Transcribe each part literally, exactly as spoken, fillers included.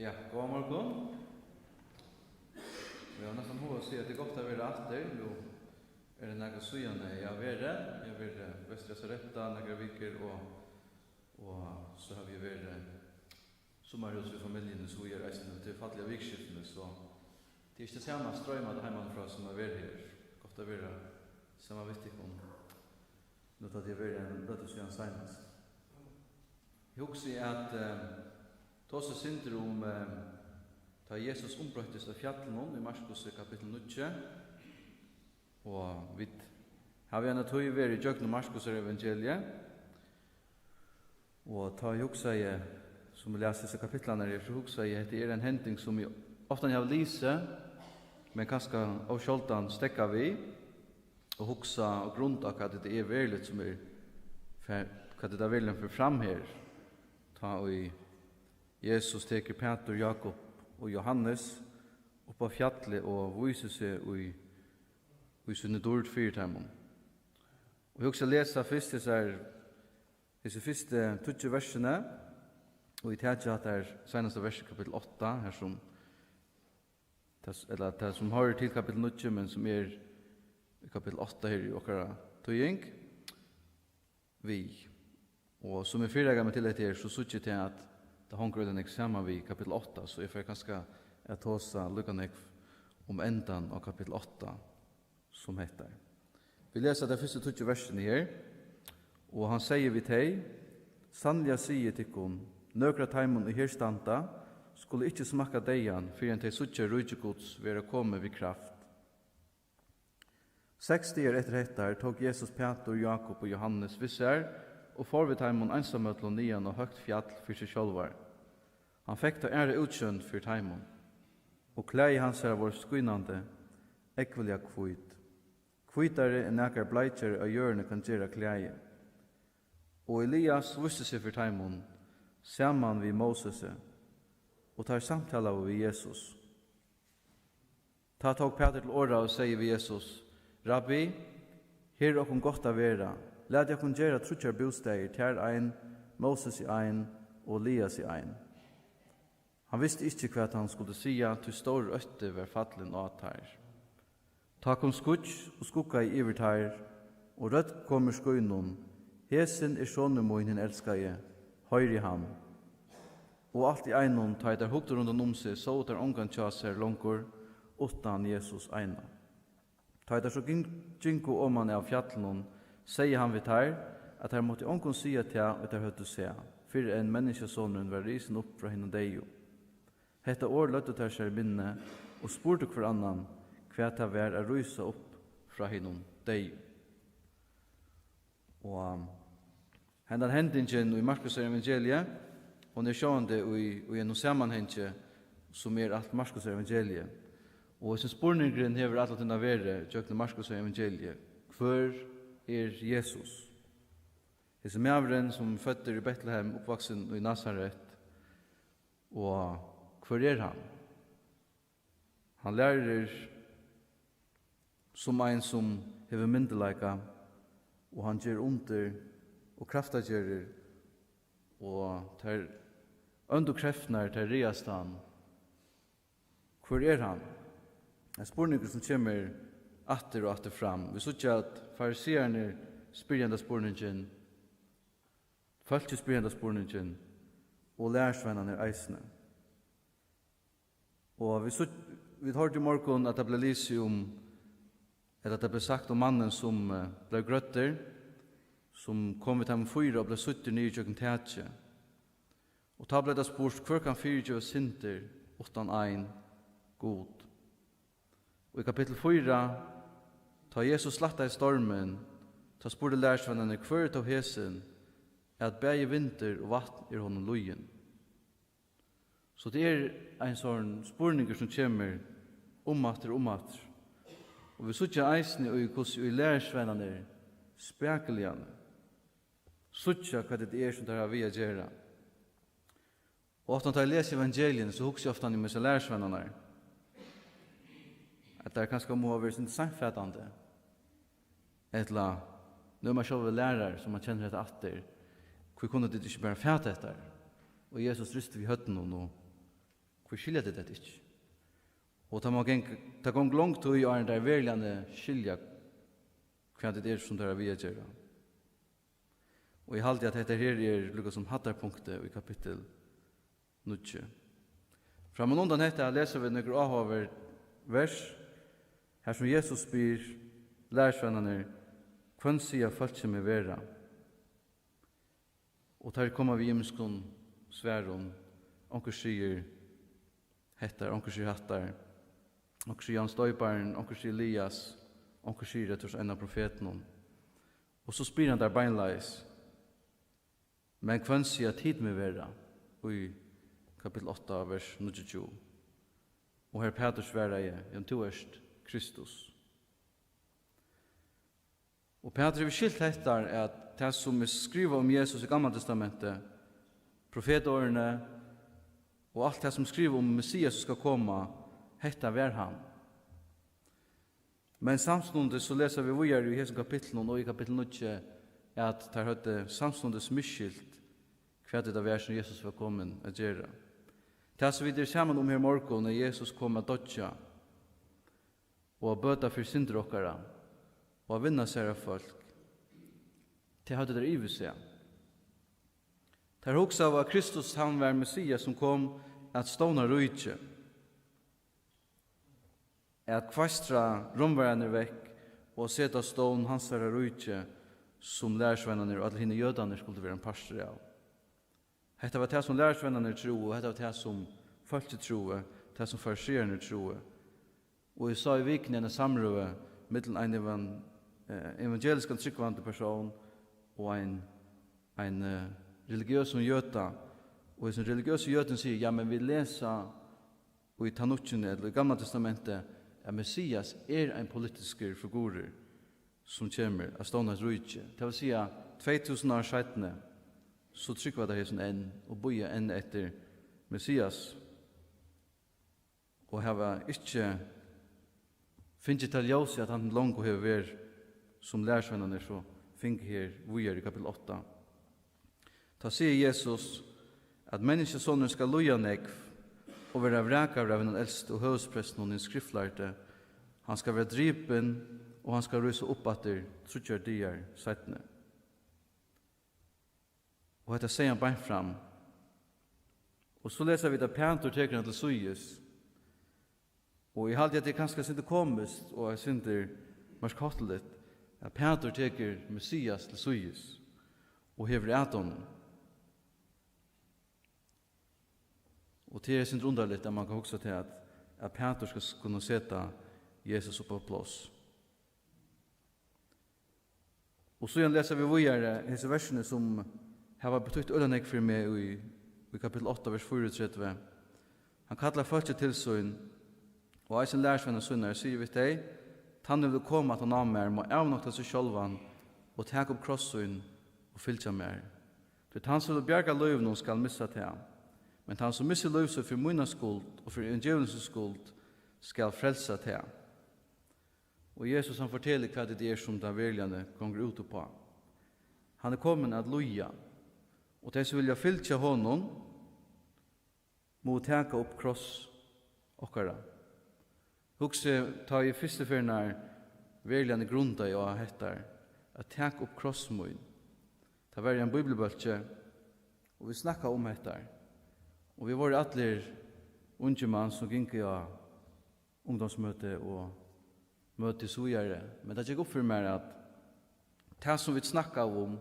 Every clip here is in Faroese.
Ja, góðan morgun. Eg havi næstan hug at siga, at tað er gott at vera aftur. Nú er tað nakað síðan, eg havi verið. Eg havi verið, eh, vestur í Soretta nakrar vikur, og, og so havi eg verið, eh, summarhús við familjuni, so er eisini til falliga vikuskiftini, so tað er ikki tað sama at stroyma tað heimanífrá sum at vera her. Gott at vera saman við tykkum. Nú tá tað er verið ein løtu síðan seinast. Eg hugsi at, eh, tosa eitt sindur um, eh, tá Jesus umbroyttist á fjallinum í Markusi kapittul níggju. Og vit hava í eina tíð verið ígjøgnum Markusar evangeliið. Og tá eg hugsaði, sum eg las hesar kapitlarnar her, so hugsaði eg, hetta er ein hending, sum eg ofta havi lisið, men kanska ov sjáldan steðgað við, og hugsa og grunda, hvat hetta er veruligt, sum er fer-, hvat hetta veruliga fer fram her, tá ið Jesus tekur Pætur, Jákup og Jóhannes upp á fjallið og vísir seg í, í síni dýrd fyri teimum. Og eg hugsi at lesa fyrst hesar, hesi fyrstu tíggju versini, og eg taki hatta her seinasta vers í kapittul átta, har sum tað, ella tað, sum hoyrir til kapittul níggju, men sum er í kapittul átta her í okkara týðing, við. Og sum eg fyrireikaði meg til hetta her, so síggi eg til, at tað hongur øgiliga nógv saman við kapittul átta, so eg fari kanska at tosa líka nógv um endan á kapittul átta sum hetta. Vit lesa tey fyrstu tíggju versini her, og hann segði við tey: Sanniliga sigi eg tykkum, nøkur av teimum, ið her standa, skulu ikki smakka deyðan, fyrr enn tey síggja ríki Guds vera komið við kraft. Seks dagar eftir hetta tók Jesus Pætur, Jákup og Jóhannes við sær og fór við teimum einsamøllum niðan á høgt fjall fyri seg sjálvar. Hann fekk tá aðra útsjónd fyri teimum, og klæði hansara vóru skínandi, ógvuliga hvít, hvítari enn nakar bleikjari á jørðini kann gera klæði. Og Elias vísti seg fyri teimum, saman við Mósesi, og teir samtalaðu við Jesus. Tá tók Pætur til orða og segði við Jesus: Rabbi, her er okkum gott at vera. Latið okkum gera tríggjar bústaðir, tær ein, Mósesi ein og Eliasi ein. Hann visti ikki, hvat hann skuldi siga, tí stór ótti var fallin á teir. Tá kom skýggj og skuggaði yvir teir, og rødd kom úr skýnum: Hesin er sonur mín, hin elskaði, hoyrið hann. Og alt í einum, tá ið teir hugdu rundan um seg, sóu teir ongan hjá sær longur, uttan Jesus eina. Tá ið teir so ging-, gingu oman av fjallinum, segði hann við teir, at teir máttu ongum siga tað, ið teir høvdu sæð, fyrr enn Menniskjusonurin var risin upp frá hinum deyðu. Hetta orð løgdu teir sær í minni og spurdu hvør annan, hvat tað var at rísa upp frá hinum deyðu. Og hendan hendingin í Markusar evangeliið, hon er sjónandi í, í einum samanhangi, sum er alt Markusar evangeliið. Og hesin spurningurin hevur alla tíðina verið gjøgnum Markusar evangeliið: Hvør er Jesus? Hesin maðurin, sum føddur í Betlehem, uppvaksin í Nasaret, og hvør er hann? Hann lærir sum ein, sum hevur myndugleika, og hann ger undur og kraftagerðir, og tær óndu kreftirnar, tær ræðast hann. Hvør er hann? Ein spurningur, sum kemur aftur og aftur fram. Vit síggja, at fariseararnir spyrja henda spurningin, fólkið spyr henda spurningin, og lærisveinarnir eisini. Og vit sígg-, vit hoyrdu í morgun, at tað bleiv lisið um, ella at tað bleiv sagt um mannin, sum, eh, bleiv grøddur, sum kom við teimum fýra og bleiv sýgdur niður gjøgnum takið. Og tá bleiv tað spurt: Hvør kann fyrigeva syndir uttan ein Gud? Og í kapittul fýra, tá Jesus slættaði stormin, tá spurdu lærisveinarnir: Hvør er tó hesin, at bæði vindur og vatn er honum lýðin? So tað er ein sånn spurningur, sum kemur um aftur og um aftur. Og vit síggja eisini, í hvussu í lærisveinarnir spakuliga síggja, hvat tað er, sum teir hava við at gera. Og ofta, tá eg lesi evangeliini, so hugsi eg ofta um hesar lærisveinarnar, at teir kanska mugu hava verið seinfatandi. Ella, nú er mann sjálvur lærari, so mann kennir hetta aftur. Hví kunnu tit ikki bara fata hetta? Og Jesus risti við høvdinum og Hví skilja tey tað ikki? Og tað má ganga, tað gongur long tíð, áðrenn tey veruliga skilja, hvat tað er, sum tey hava við at gera. Og eg haldi, at hetta her er líka sum hæddarpunktið í kapittul níggju. Framman undan hetta lesa vit nøkur áhugaverd vers, har sum Jesus spyr lærisveinarnar: "Hvønn siga fólkini meg vera?" Og teir koma við ymiskum svarum. Onkur sigur hettar, onkur sigur hattar, onkur sigur Jóhannes Doyparin, onkur sigur Elias, onkur sigur, at tú ert ein av profetunum. Og so spyr hann teir beinleiðis: "Men hvønn siga tit meg vera?" Í kapittul átta, vers níggjuogtjúgu. Og har Pætur svaraði: "Jamen, tú ert Kristus." Og Pætur hevur skilt hetta, at tað, sum er skrivað um Jesus í Gamla Testamenti, profetorðini og alt tað, sum skrivað um Messias, sum skal koma, hetta var hann. Men samstundis so lesa vit víðari í hesum kapitlinum og í kapittul níggju, at teir høvdu samstundis misskilt, hvat tað var, sum Jesus var komin at gera. Tað, sum vit eru saman um her í morgun, er Jesus kom at doyggja og at bøta fyri syndir okkara og at vinna sær eitt fólk. Tað høvdu teir yvir seg. Teir hugsaðu, at Kristus, hann var Messias, sum kom at stovna ríki, at kveistra Rómverjarnar vekk og seta á stovn hansara ríki, sum lærisveinarnir og allir hinir jødarnir skuldu vera ein partur av. Hetta var tað, sum lærisveinarnir trúðu, og hetta var tað, sum fólkið trúði, tað, sum fariseararnir trúðu. Og eg sá í vikuni eina samrøðu millum ein evan-, eh, evangeliskan trúgvandi persón og ein, ein, eh, religiøsum jøda. Og hesin religiøsi jødin sigur: "Ja, men vit lesa í Tanukkini, ella í Gamla Testamenti, at Messias er ein politiskur figurur, sum kemur at stovna eitt ríki." Tað vil siga, tvey túsund ár seinni, so trúgva teir hesum enn og bíða enn eftir Messias. Og hava ikki fingið tað ljósið, at hann longu hevur verið, sum lærisveinarnir so fingu her víðari í kapittul átta. Tá sigur Jesus, at Menniskjusonurin skal líða nógv og verða vrakaður av hinum elstu og høvuðsprestunum og hinum skriftlærdu. Hann skal verða dripin, og hann skal rísa upp aftur tríggjar dagar seinni. Og hetta segði hann beint fram. Og so lesa vit, at Pætur tekur hann til síðis. Og eg haldi, at tað er kanska eitt sindur komiskt og eitt sindur margháttligt, at Pætur tekur Messias til síðis og hevur at honum. Og tað er eitt sindur undarligt, at mann kann hugsa til, at, at Pætur skal s-, kunna seta Jesus upp á pláss. Og síðan lesa vit víðari hesi versini, sum hava betytt øgiliga nógv fyri meg í, í kapittul átta, vers fýraogtretivu. Hann kallar fólkið til sín, og eisini lærisveinar sínar, sigur við tey: "Tann ið vil koma aftan á mær, má avnokta seg sjálvan og taka upp kross sín og fylgja mær. Tí tann, sum vil bjarga lívinum, skal missa tað, men tann, sum missir lív sítt fyri mína skuld og fyri evangeliums skuld, skal frelsa tað." Og Jesus, hann fortelur, hvat tað er, sum tað veruliga gongur út uppá. Hann er komin at líða, og tey, sum vilja fylgja honum, mugu taka upp kross okkara. Hugsið, tá eg fyrstu ferðina veruliga grundaði á hetta, at taka upp kross mín. Tað var í ein bíbliubólki, og vit snakkaðu um hetta. Og vit vóru allir ungir menn, sum gingu á ungdómsmøti og møti so víðari. Men tað gekk upp fyri mær, at tað, sum vit snakkaðu um,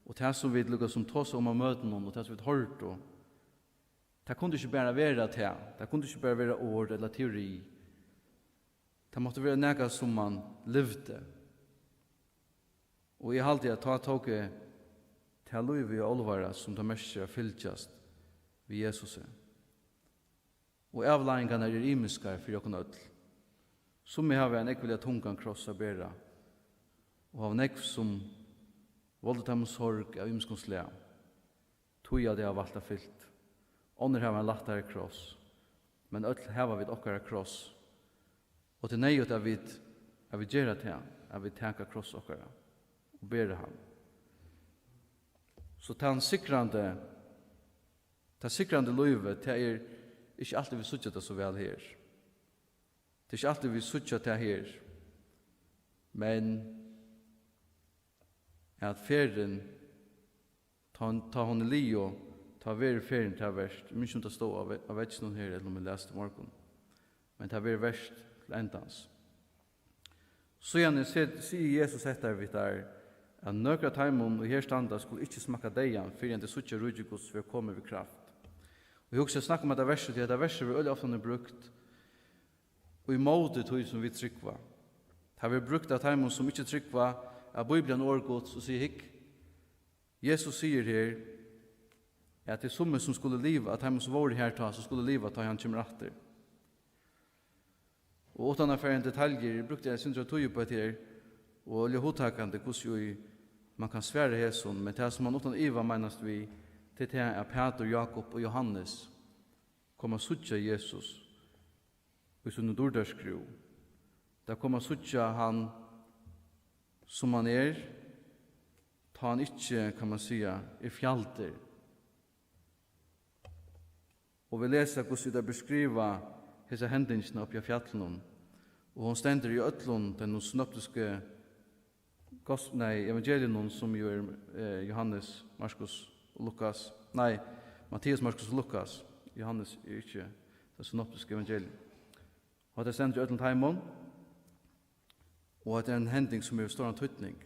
og tað, sum vit líka sum tosaðu um á møtunum, og tað, sum vit hoyrdu, tað kundi ikki bara vera tað. Tað kundi ikki bara vera orð ella teori. Tað mátti vera nakað, sum mann livdi. Og eg haldi, at tá tók eg tað lívið í álvara, sum tað merkir at fylgjast við Jesusi. Og avleiðingarnar eru ymiskar fyri okkum øll. Summi hava ein ógvuliga tungan kross at bera, og hava nógv, sum volda teimum sorg av ymiskum slag, tí at tey hava valt at fylgt. Onnur hava ein lættari kross, men øll hava vit okkara kross. Og tað er neyðugt, at vit, at vit gera tað, at vit taka kross okkara og bera hann. So tann sigrandi, tað sigrandi lívið, tað er, Ikki altíð vit síggja tað so væl her. Tað er ikki altíð vit síggja tað her. Men at ferðin, tá, tá hon er liðug, tá verður ferðin tað vert. Eg minnist ikki, um tað stóð á ve-, á vegginum her, ella um eg las tað í morgun. Men tað verður vert til endans. Síðani se-, sigur Jesus hetta við teir, at nøkur av teimum, ið her standa, skulu ikki smakka deyðan, fyrr enn tey síggja ríki Guds vera komið við kraft. Og eg hugsi, eg snakki um hetta versið, tí hetta versið verður øgiliga ofta brúkt í móti tí, sum vit trúgva. Tað verður brúkt av teimum, sum ikki trúgva, av Bíbliuni orð Guds, og siga: Hygg, Jesus sigur her, at tað er summi, sum skulu liva, at teimum, sum vóru har tá, sum skulu liva, tá ið hann kemur aftur. Og uttan at fara inn í detaljur, eg brúkti eitt sindur av tíð upp á hetta her, og er hugtakandi, hvussu ið mann kann svara hesum, men tað, sum mann uttan iva meinast við, tað er tað, at Pætur, Jákup og Jóhannes koma at síggja Jesus í sínum dýrdarskrúð. Teir koma at síggja hann, sum hann er, tá hann ikki, kann man siga, er fjaldur. Og vit lesa, hvussu tað beskriva hesa hendingina uppi á fjallinum. Og hon stendur í øllum teimum synoptisku gos-, nei, evangeliunum, sum jú er, eh, Jóhannes, Markus og Lukas. Nei, Matteus, Markus og Lukas. Jóhannes er ikki tað synoptiska evangelium. Og hetta stendur í øllum teimum, og hetta er ein hending, sum hevur stóran týdning.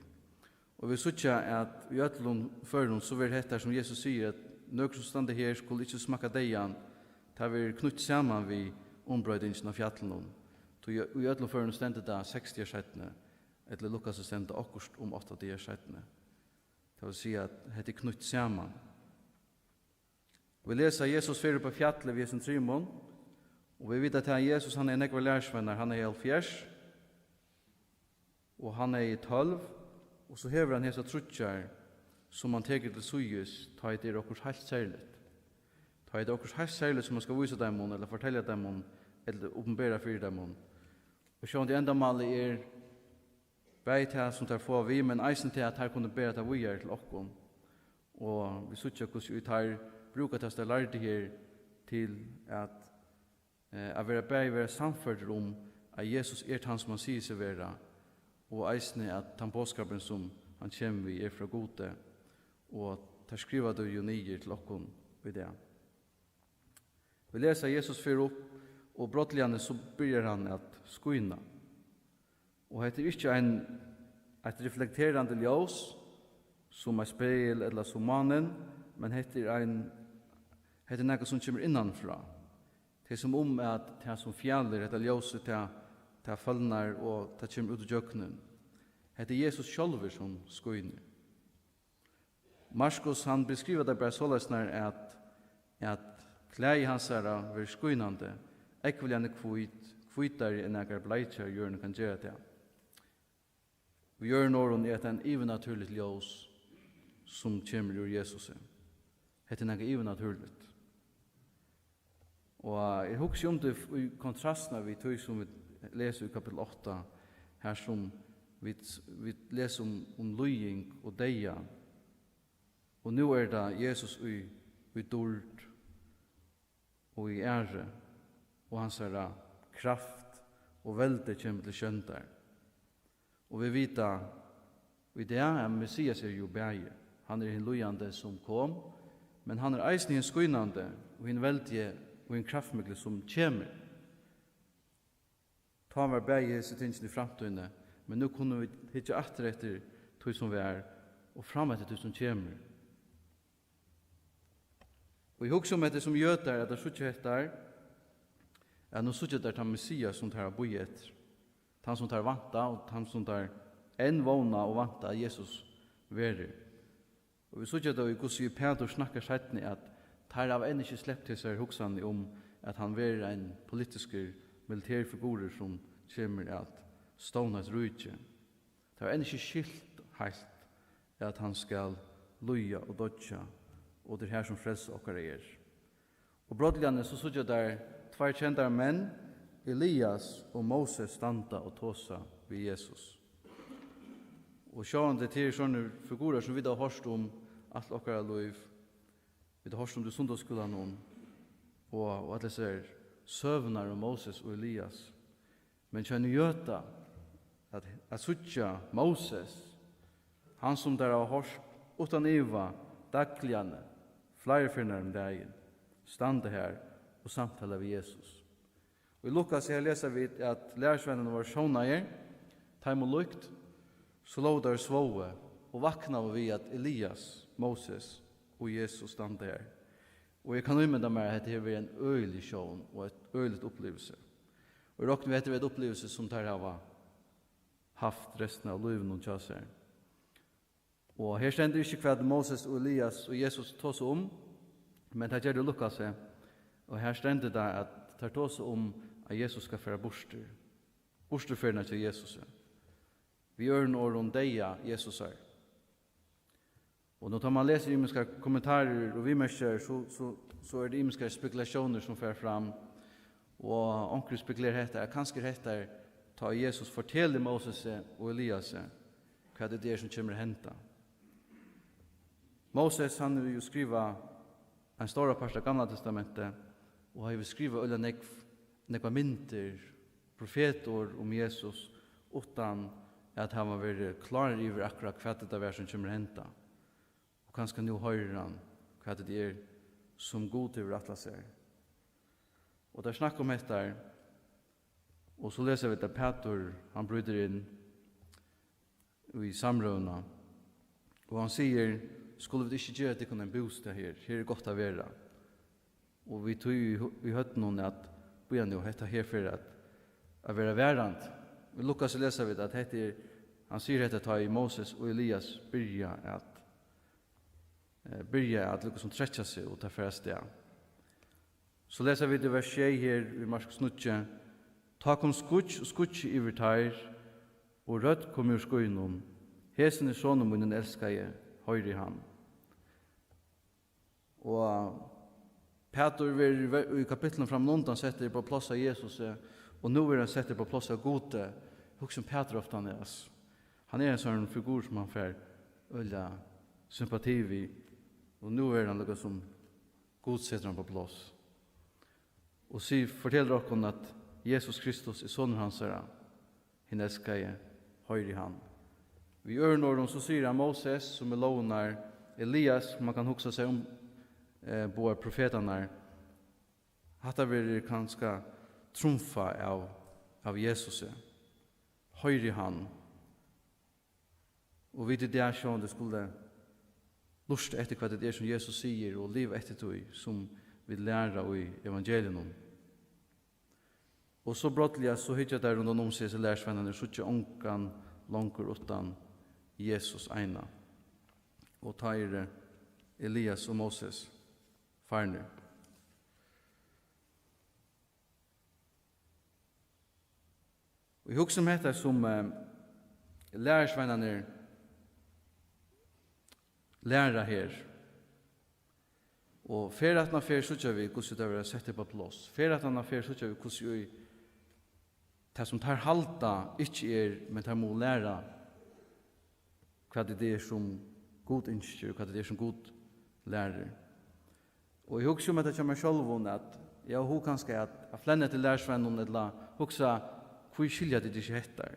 Og vit síggja, at í øllum førum, so verður hetta, sum Jesus sigur, at nøkur, sum standa her, skulu ikki smakka deyðan, tað verður knýtt saman við umbroytingina á fjallinum. Tí í, í øllum førum stendur tað seks dagar seinni, ella í Lukas stendur okkurt um átta dagar seinni. Tað vil siga, at hetta er knýtt saman. Vit lesa, at Jesus fer upp á fjallið við hesum trimum, og vit vita, at Jesus, hann hevði nógvar lærisveinar, hann hevði hálvfjerðs, og hann hevði tólv, og so hevur hann hesar tríggjar, sum hann tekur til síðis, tá ið tað er okkurt heilt serligt. Tá ið tað er okkurt heilt serligt, sum hann skal vísa teimum, ella fortelja teimum, ella opinbera fyri teimum. Og sjálvandi endamálið er bæði tað, sum teir fáa við, men eisini tað, at teir kunnu bera tað víðari til okkum. Og vit síggja, hvussu ið teir brúka tað, sum teir lærdu her, til at, eh, at vera bæði vera sannførdir um, at Jesus er tann, sum hann sigur seg vera, og eisini, at tann boðskapurin, sum hann kemur við, er frá Gudi, og at teir skriva tað jú niður til okkum í dag. Vit lesa, at Jesus fer upp, og brádliga so byrjar hann at skína. Og hetta er ikki ein, eitt reflekterandi ljós, sum eitt spegil ella sum mánin, men hetta er ein, hetta er nakað, sum kemur innanfrá. Tað er sum um, at tað, sum fjalir, hetta ljósið, tað, tað følnar og tað kemur út ígjøgnum. Hetta er Jesus sjálvur, sum skínur. Markus, hann beskrivar tað bara soleiðis, at, at klæði hansara verður skínandi, ógvuliga hann er hvít, hvítari enn nakar bleikjari á jørðini kann gera tað. Við øðrum orðum er hetta ein yvirnatúrligt ljós, sum kemur úr Jesusi. Hetta er nakað yvirnatúrligt. Og eg hugsi um tað í kontrastina við tí, sum vit lesa í kapitel átta, har sum vit, vit lesa um, um líðing og deyða. Og nú er tað Jesus í, í dýrd og í æru, og hansara kraft og veldi kemur til sjóndar. Og vit vita í dag, at Messias er jú bæði. Hann er hin líðandi, sum kom, men hann er eisini hin skínandi og hin veldigi og hin kraftmikli, sum kemur. Tá var bæði hesi tingini í framtíðini, men nú kunnu vit hyggja aftur eftir tí, sum var, og fram eftir tí, sum kemur. Og eg hugsi um hetta sum jødar, at teir síggja hetta, at nú síggja teir tann Messias, sum teir hava bíðað eftir. Tann, sum teir vænta, og tann, sum teir enn vóna og vænta, at Jesus verður. Og vit síggja tað í, hvussu Pætur snakkar seinni, at teir hava enn ikki slept hesar hugsanir um, at hann verður ein politiskur, militær figurur, sum kemur at stovna eitt ríki. Teir hava enn ikki skilt heilt, at hann skal líða og doyggja, og tað er her, sum frelsa okkara er. Og brádliga so síggja teir tveir kendar menn, Elias og Moses, standa og tosa við Jesus. Og sjálvandi, tað eru sovorðnir figurar, sum vit hava hoyrt um alt okkara lív. Vit hava hoyrt um tað í sunnudagsskúlanum. og, og allar hesar søgurnar um Moses og Elias. Men hjá einum jøda at, at síggja Moses, hann sum teir hava hoyrt uttan iva dagliga fleiri ferðir um dagin, standa har og samtala við Jesus. Og í Lukas her lesa vit, at lærisveinarnir vóru sovnaðir, teimum líkt, so lógu teir og svóvu og vaknaðu við, at Elias, Moses og Jesus standa har. Og eg kann ímynda mær, at hetta hevur verið ein øgilig sjón og eitt øgiligt upplivelse. Og eg rokni við, at hetta er eitt upplivelse, sum teir hava havt restina av lívinum hjá sær. Og her stendur ikki, hvat Moses og Elias og Jesus tosa um, men tað ger tað í Lukasi. Og her stendur tað, at teir tosa um, at Jesus skal fara burtur. Burturferðina hjá Jesusi. Við øðrum orðum, deyða Jesusar. Og nú, tá man lesur ymiskar kommentarir og viðmerkingar, so, so, so eru tað ymiskar spekulatiónir, sum fara fram, og onkrir spekulera hetta, at kanska er hetta, tá Jesus fortelur Mosesi og Eliasi, hvat tað er, sum kemur at henda. Moses, hann hevur jú skrivað ein stóran part av Gamla Testamenti, og hann hevur skrivað øgiliga nógv, nógvar myndir, profetorð um Jesus, uttan at hava verið klárur yvir, akkurát hvat tað var, sum kemur at henda. Og kanska nú hoyrir hann, hvat tað er, sum Gud hevur ætlað sær. Og teir snakka um hetta, og so lesa vit, at Pætur, hann brýtur inn í samrøðuna, og hann sigur: "Skulu vit ikki gera tykkum ein bústað her? Her er gott at vera." Og við tí í hu-, í høvdinum, at, bíða nú, hetta her fer at, at vera varandi. Í Lukas lesa vit, at hetta er, hann sigur hetta, tá ið Moses og Elias byrja at, eh, byrja at líkasum trekkja seg, og teir fara avstað. So lesa vit í vers sjey her í Markus níggju: "Tá kom skýggj og skýggj yvir teir, og rødd kom úr skýnum: 'Hesin er sonur mín, hin elskaði, hoyrið hann.'" Og Pætur verður í ve-, í kapitlunum frammanundan settur upp á pláss av Jesusi, og nú verður hann settur upp á pláss av Gudi. Hugsa um Pætur ofta, Andreas. Hann er ein sånn figur, sum hann fær øgiliga sympati við, og nú er hann líkasum Gud setur hann upp á pláss. Og sig, fortelur okkum, at Jesus Kristus er sonur hansara, hin elskaði, hoyrið hann. Við øðrum orðum, so sigur hann, Moses, sum er lógirnar, Elias, man kann hugsa seg um, eh, báðar profetarnar, hatta verður kanska trumfað av, av Jesusi. Hoyrið hann. Og vit í dag sjálvandi skulu lurta eftir, hvat tað er, sum Jesus sigur, og liva eftir tí, sum vit læra í evangeliunum. Og so brádliga, so hyggja teir rundan um seg, hesir lærisveinarnir, síggja ongan longur uttan Jesus eina. Og tá eru Elias og Moses farnir. Og eg hugsi um hetta, sum, eh, lærisveinarnir læra her. Og ferð aftan á ferð síggja vit, hvussu tað verður sett upp á pláss. Ferð aftan á ferð síggja vit, hvussu í tað, sum teir halda, ikki er, men teir mugu læra, hvat tað er, sum Gud ynskir, og hvat tað er, sum Gud lærir. Og eg hugsi um hetta hjá mær sjálvum, at eg havi hug kanska at, at flenna til lærisveinunum, ella hugsa: "Hví skilja tit ikki hetta?"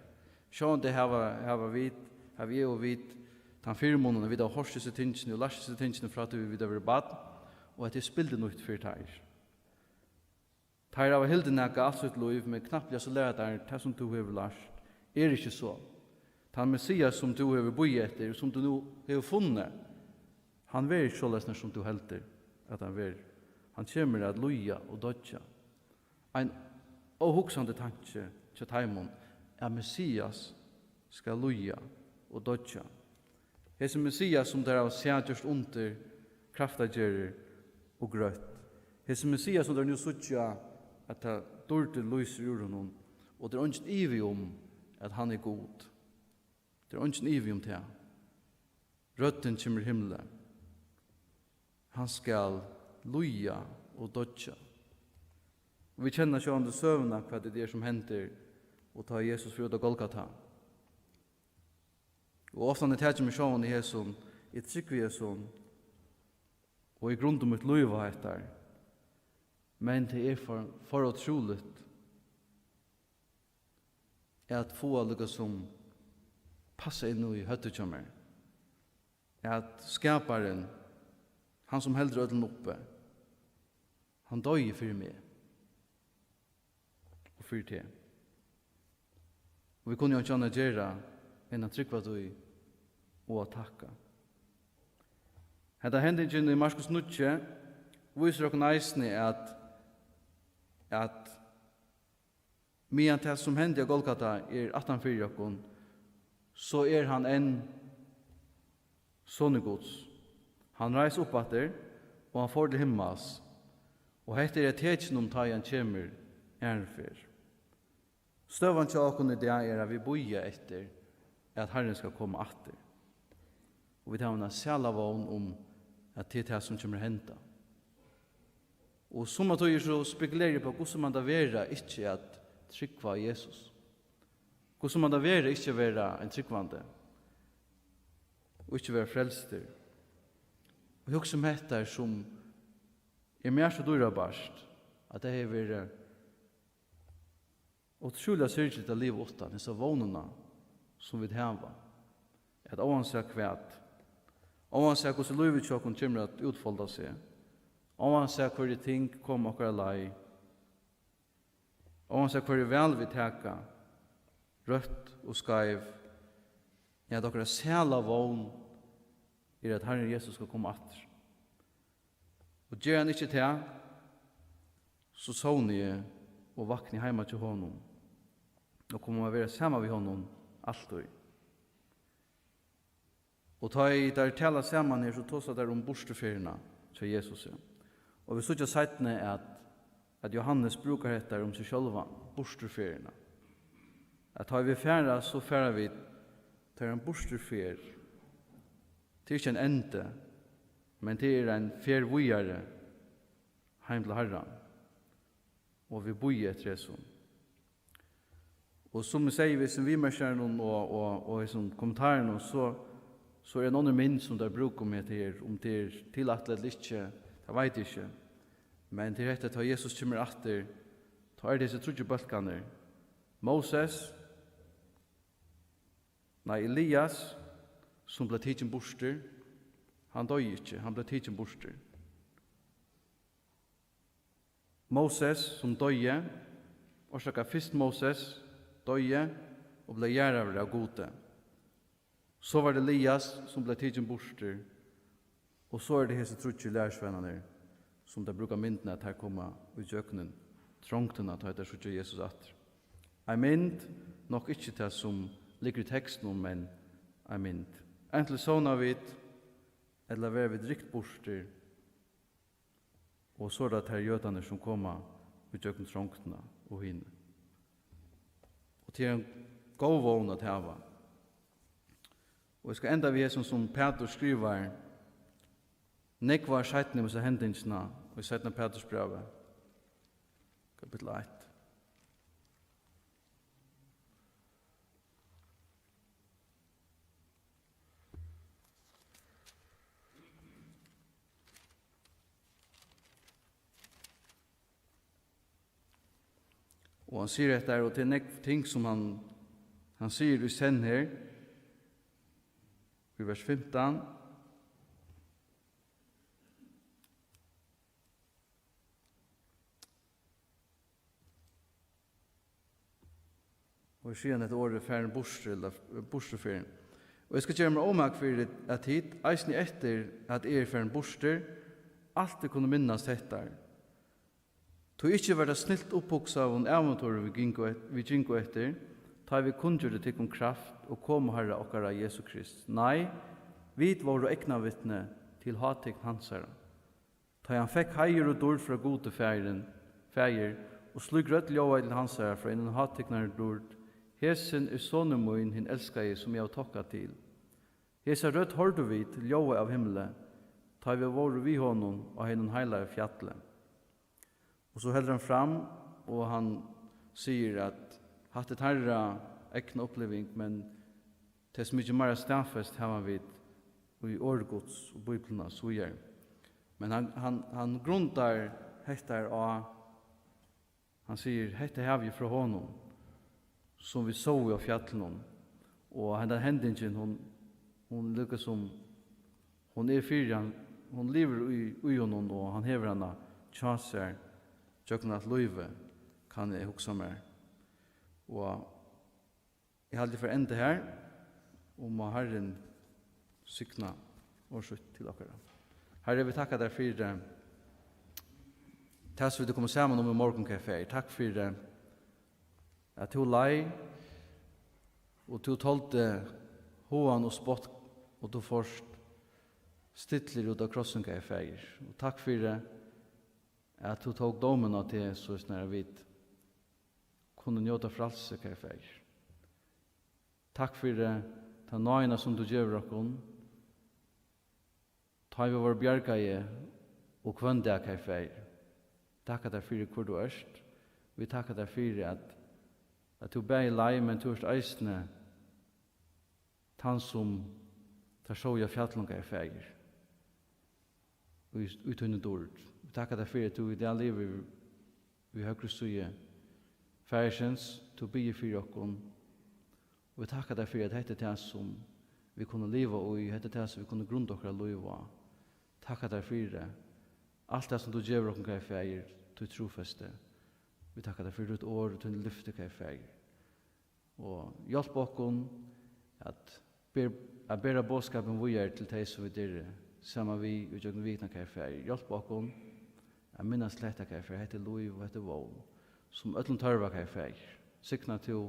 Sjálvandi hava, hava vit, havi eg og vit, tann fyrimunin, at vit hava hoyrt hesi tingini og lært hesi tingini frá tí vit hava verið barn, og hetta er spildurnýtt fyri teir. Teir hava hildið nakað alt sítt lív, men knappliga so læra teir: "Tað, sum tú hevur lært, er ikki so. Tann Messias, sum tú hevur bíðað eftir, sum tú nú hevur funnið, hann verður ikki soleiðis, sum tú heldur, at hann verður. Hann kemur at líða og doyggja." Ein óhugsandi tanki hjá teimum, at Messias skal líða og doyggja. Hesin Messias, sum teir hava sæð gjørt undur, kraftargerðir og grøtt. Hesin Messias, sum teir nú síggja, at tað dýrd lýsir úr honum, og tað er eingin ivi um, at hann er Gud. Tað er eingin ivi um tað. Røddin kemur úr himli. Hann skal líða og doyggja. Og vit kenna sjálvandi søguna, hvat tað er, sum hendir, og tá Jesus fer út á Golgata. Og oftani taki meg sjálvan í hesum, eg trúgvi hesum, og eg grundi mítt lív á hetta. Men tað er for, for ótrúligt at fáa líka sum passa inn í høvdið hjá mær, at Skaparin, hann sum heldur øllum uppi, hann doyði fyri meg og fyri teg. Og vit kunnu jú einki annað gera enn at trúgva tí og at takka. Hetta hendingin í Markus níggju vísir okkum eisini, at, at meðan tað, sum hendi á Golgata, er aftan fyri okkum, so er hann enn Sonur Guds. Hann reis upp aftur, og hann fór til himmals. Og hetta er eitt tekin um, tá ið hann kemur aðru ferð. Støðan hjá okkum í dag er, at vit bíða eftir, at Harrin skal koma aftur. Og vit hava eina sæla vón um, at tað er tað, sum kemur at henda. Og summa tíðir so spekuleri eg på, hvussu man tað vera ikki at trúgva á Jesus? Hvussu man tað vera ikki at vera ein trúgvandi og ikki vera frelstur? Og hugsa um hetta her, sum er mær so dýrabært, at tað hevur verið ótrúliga syrgiligt at liva uttan hesa vónina, sum vit hava, at óansæð hvat, óansæð hvussu lívið hjá okkum kemur at útfolda seg, óansæð hvørji ting koma okkara leið, óansæð hvørji val vit taka, røtt og skeiv, at okkara sæla vón er, at Harrin Jesus skal koma aftur. Og ger hann ikki tað, so sovni eg og vakni heima hjá honum, og komi at vera saman við honum altíð. Og tá ið teir tala saman her, so tosa teir um burturferðina hjá Jesusi. Og vit síggja seinni, at, at Jóhannes brúkar hetta um seg sjálvan, burturferðina. At tá ið vit fara, so fara vit, tað er ein burturferð. Tað er ikki ein endi, men tað er ein ferð víðari heim til Harran. Og vit bíða eftir hesum. Og sum eg segði við hesum viðmerkjaranum og, og, og hesum kommentarunum, so, so er ein onnur mynd, sum teir brúka um hetta her, um tað er tilætlað ella ikki, tað veit eg ikki. Men tað er hetta, tá Jesus kemur aftur, tá er tað hesir tríggir bólkarnir. Moses, nei, Elias, sum bleiv tikin burtur, hann doyði ikki, hann bleiv tikin burtur. Moses, sum doyði, orsaka, fyrst Moses doyði og bleiv jarðaður av Gudi. So var tað Elias, sum bleiv tikin burtur, og so er tað hesir tríggir lærisveinarnir, sum teir brúka myndina, at teir koma í gjøgnum trongdina, tá ið teir síggja Jesus aftur. Ein mynd, nokk ikki tað, sum liggur í tekstinum, men ein mynd. Antin sovna vit, ella verða vit rykt burtur, og so er tað teir jødarnir, sum koma í gjøgnum trongdina og hini. Og tað er ein góð vón at hava. Og eg skal enda við hesum, sum Pætur skrivar nógv ár seinni um hesa hendingina í seinna Pætursbrævi, kapittul eitt. Og hann sigur hetta her, og tað er nógv ting, sum hann, hann sigur í senn her, í vers fimtan. Og síðan hetta orðið farin burtur, ella burturferðin. Og eg skal gera mær ómak fyri, at tit, eisini eftir at eg eri farin burtur, altíð kunnu minnast hetta. Tí ikki var tað snilt upphugsað ævintýr, vit gingu et-, vit gingu eftir, tá ið vit kunngjørdu tykkum kraft og komu Harra okkara Jesu Krist. Nei, vit vóru eygnavitni til hátign hansara. Tá ið hann fekk heiður og dýrd frá Gudi Faðirin, Faðir, og slík rødd ljóðaði til hansara frá hinum hátignari dýrd: Hesin er sonur mín, hin elskaði, sum eg havi tokka til. Hesa rødd hoyrdu vit ljóða av himli, tá ið vit vóru við honum á hinum heilaga fjalli. Og so heldur hann fram, og hann sigur, at hatta er teirra egna uppliving, men tess mikið meira staðfest hava vit í orð Guds og Bíbliuna og so víðari. Men hann, hann, hann grundar settar á, hann sigur, "Hetta havi eg frá honum, sum vit sóu á fjallinum." Og hendan hendingin, hon, hon líkasum, hon er fyri hann, hon livir í, í honum, og hann hevur hana hjá sær gjøgnum alt lívið, kann eg hugsa mær. Og eg haldi, eg fari at enda her, og má Harrin signa orð sítt til okkara. Harri, vit takka tær fyri, eh, tað, sum vit eru komin saman um í morgun, kæri Faðir. Takk fyri, eh, at tú leið, og tú toldi háðan og spott, og tú fórst stillur út á krossin, kæri Faðir. Og takk fyri, at tú tók dómin á teg, soleiðis at vit kunnu njóta frælsi, kæri Faðir. Takk fyri ta náðina, sum tú gevur okkum, tá ið vit vóru bjargaði, og hvønn dag, kæri Faðir. Takka tær fyri, hvør tú ert. Vit takka tær fyri, at, at tú bæði leið, men tú ert eisini tann, sum teir sóu á fjallinum, kæri Faðir, í, í tíni dýrd. Vit takka tær fyri, at tú í dag livir við høgru síðu Faðirsins. Tú biður fyri okkum. Og vit takka tær fyri, at hetta er tað, sum vit kunnu liva í. Hetta er tað, sum vit kunnu grunda okkara lív á. Takka tær fyri alt tað, sum tú gevur okkum, kæri Faðir, títt trúfesti. Vit takka tær fyri títt orð og tíni lyfti, kæri Faðir. Og hjálp okkum at ber-, at bera boðskapin víðari til tey, sum vit eru saman við í gjøgnum vikuna, kæri Faðir. Hjálp okkum at minnast til hetta, kæri Faðir. Hetta er lív og hetta er vón, sum øllum tørvar, kæri Faðir. Signa tú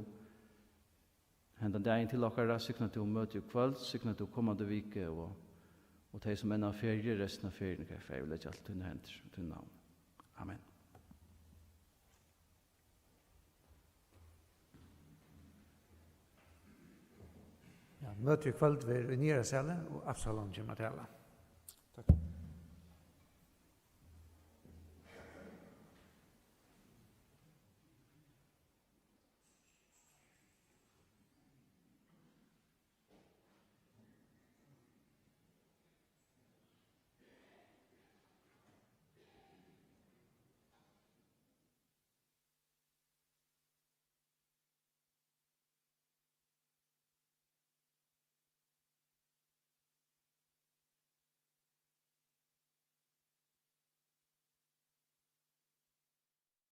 hendan dagin til okkara, signa tú møtið í kvøld, signa tú komandi viku og, og tey, sum enn á feriu, restina av feriuni, kæri Faðir. Vit leggja alt í tínar hendur, í tínum navni. Amen. Ja, møtið í kvøld verður í niðara sali, og Absalon kemur at tala.